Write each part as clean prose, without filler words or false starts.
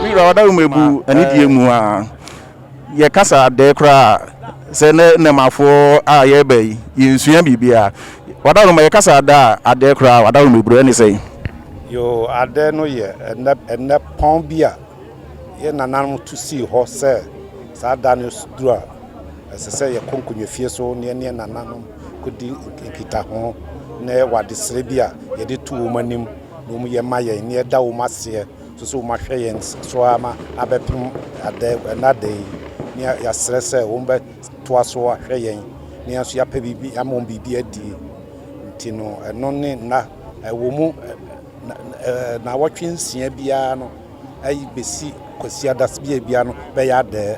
Me wura wada mu anidie mu a yɛkasa adɛɛ koraa sɛ ne nnɛmafoɔ a yɛreba yi yɛnsua biribiara. Wada ma yɛkasa ada a adɛɛ koraa wada mu eburu ɛne sɛn? Yo, adɛɛ no yɛ ɛnɛ pɔn bi a yɛn nananom tu sii hɔ sɛ saa da no duru a, ɛsɛ sɛ yɛkɔ nkonnwafie so na yɛne yɛn nananom kɔdi nkitaho na yɛwɔ adesrɛ bi a yɛde to wɔn anim na wɔn yɛ ma yɛn na yɛda wɔn aseɛ so sɛ wɔn ahwɛ yɛn so ama abɛpem adɛ ɛna da yi, na yɛasrɛ sɛ wɔn bɛtoa so ahwɛ yɛn na yɛn nso yɛapɛ biribi ama wɔn biribi adi. Nti no, ɛno ne nna ɛwɔ mu nawɔtwe 6 biara no ayi bɛsi Kwasiada bia bia no bɛyɛ adɛɛ.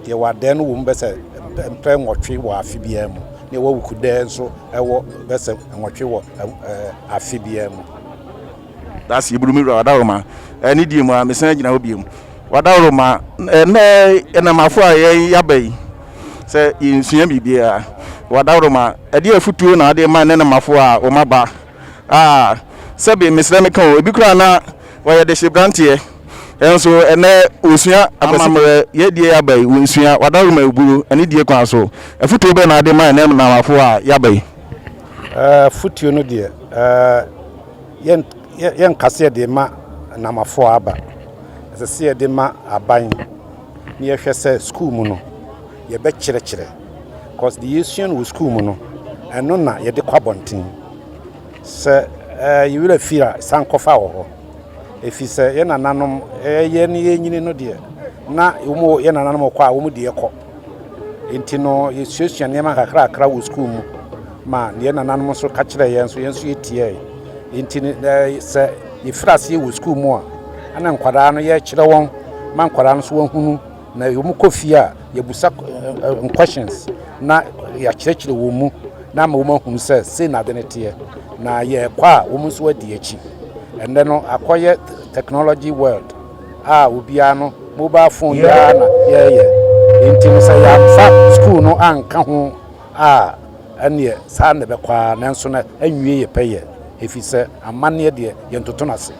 Deɛ wɔ adɛɛ no wɔ mu bɛsɛ mprɛ 8 wɔ afe biara mu, na ɛwɔ wukudɛɛ nso ɛwɔ bɛsɛ 8 wɔ afe biara mu. That's Eburu mi wura Wadaroma. Ɛne die mu a mesan gyina hɔ bio. Wadaroma, ɛnɛ ɛnamafo a yɛn yaba yi sɛ yɛnsua biribiara. Wadaroma, ɛde afutuo na ade ma ne namafo a wɔn aba a sɛbi mesrɛ meka o, ebi koraa na wɔyɛ de hye branteɛ ɛnso ɛnɛ wɔsua amammerɛ yɛdie aba yi wɔnsua. Wadaroma Eburu, ɛne die kwan so afutuo bɛn na ade ma ɛnɛ namafo a yaba yi? Afutuo no deɛ, yɛnka sɛ yɛde ma namafoɔ aba, ɛsɛ sɛ yɛde ma aban na yɛhwɛ sɛ sukuu mu no yɛbɛkyerɛkyerɛ, cause deɛ yɛsua no wɔ sukuu mu no, ɛno na yɛde kɔ abɔnten. Sɛ yɛwerɛ firi a, san kɔfa wɔ hɔ, ɛfiri sɛ yɛn nananom yɛ ne yɛnyini no deɛ, na wɔn yɛn nananom kɔ a wɔn deɛ kɔ. Nti no yɛsuasua nneɛma kakrakra wɔ sukuu mu ma yɛn nananom nso ka kyerɛ yɛn nso, yɛn nso yɛtiae. Nti sɛ yɛfiri aseɛ wɔ sukuu mu a, ɛna nkwadaa no yɛkyerɛ wɔn ma nkwadaa no nso wɔahunu, na wɔn kɔ fie a yɛbusa questions na yɛakyerɛkyerɛ wɔn mu na ama wɔn ahunu sɛ sei na ade no teɛ, na yɛkɔ a wɔn nso adi akyi. Ɛnnɛ no akɔyɛ technology world a obiara no mobile phone biara na yɛyɛ. Nti no sɛ yɛamfa school no anka ho a, ɛneɛ saa na ɛbɛkɔ ara, nanso no anwie yɛ pɛyɛ, ɛfiri sɛ amanneɛ deɛ yɛntoto no ase.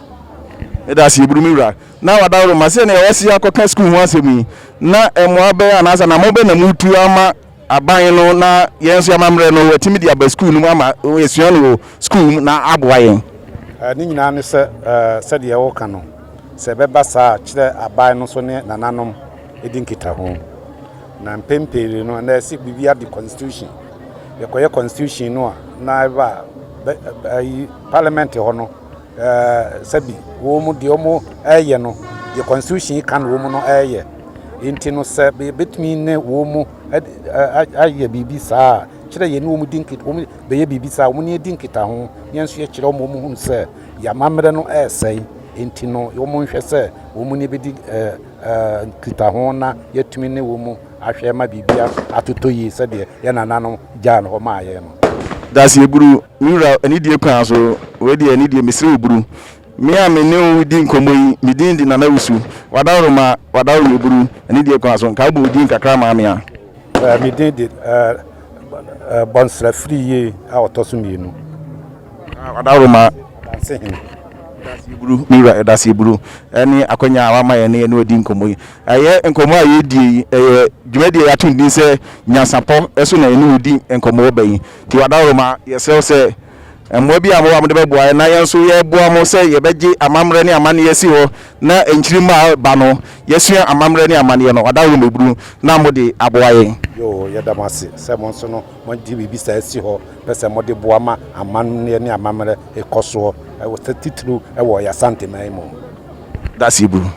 Meda ase Eburu me wura. Na Wadaroma, sɛnea wɔasi akɔka sukuu ho asɛm yi, na mmoa bɛn anaasɛ anammɔn bɛn na moretu ama aban no na yɛn nso amammerɛ no wɔatumi de aba sukuu no mu ama yɛasua no wɔ sukuu mu na aboa yɛn? Ne nyinaa ne sɛ, sɛdeɛ woka no, sɛ ɛbɛba saa a, kyerɛ aban no nso ne nananom di nkitaho. Na mpɛn pii no, ɛnɛ sɛ biribi ade constitution, yɛkɔyɛ constitution no a, na ɛba ayi parliament hɔ no, sɛbi wɔn mu deɛ wɔn ɛyɛ no, deɛ constitution ka no wɔn mu no ɛyɛ. Nti no sɛ yɛbɛtumi ne wɔn mu ayɛ biribi saa a, kyerɛ yɛne wɔn di nkita, wɔn bɛyɛ biribi saa, wɔn ne di nkitaho, yɛn nso yɛkyerɛ wɔn, wɔn hunu sɛ yɛamammerɛ no ɛresɛe. Nti no wɔn nhwɛ sɛ wɔn ne bɛdi nkitaho na yɛatumi ne wɔn mu ahwɛ ma biribi atotɔ yie sɛdeɛ yɛn nananom gyaa no hɔ maa yɛn no. Dase Eburu, me wura anidie kwan so, wei deɛ anidie mesrɛ wo buru. Me a me ne wo di nkɔmmɔ yi, me din de Nana Wusu. Wadaworoma, Wadaworoma Eburu, anidie kwan so, nka wobɔ wo din kakra maa me a. Me din de Bɔnsra Firiyie a ɔtɔ so 2. Wadaworoma. Adansehene. Dase Eburu, me wura Dase Eburu, ɛne akwanya a wama yɛn ne yɛne wo adi nkɔmmɔ yi. Ɛyɛ nkɔmmɔ a yɛredi yi, ɛyɛ dwumadie a yɛato din sɛ Nyansapɔ so na yɛne wo di nkɔmmɔ ba yi. Nti Wadaworoma, yɛsrɛ wo sɛ mmoa bi a mowɔ a mode bɛboa yɛn na yɛn nso yɛboa mo sɛ yɛbɛgye amammerɛ ne amanneɛ asi hɔ na nkyirimma a ɛba no yɛasua amammerɛ ne amanneɛ no. Wadaworoma Eburu, na mode aboa yɛn. Yoo, yɛda mo ase sɛ mo nso no moagye biribi saa asi hɔ pɛ sɛ mode boa ma amanneɛ ne amammerɛ kɔ soɔ, titiriw wɔ yɛn Asanteman mu. Dase Eburu.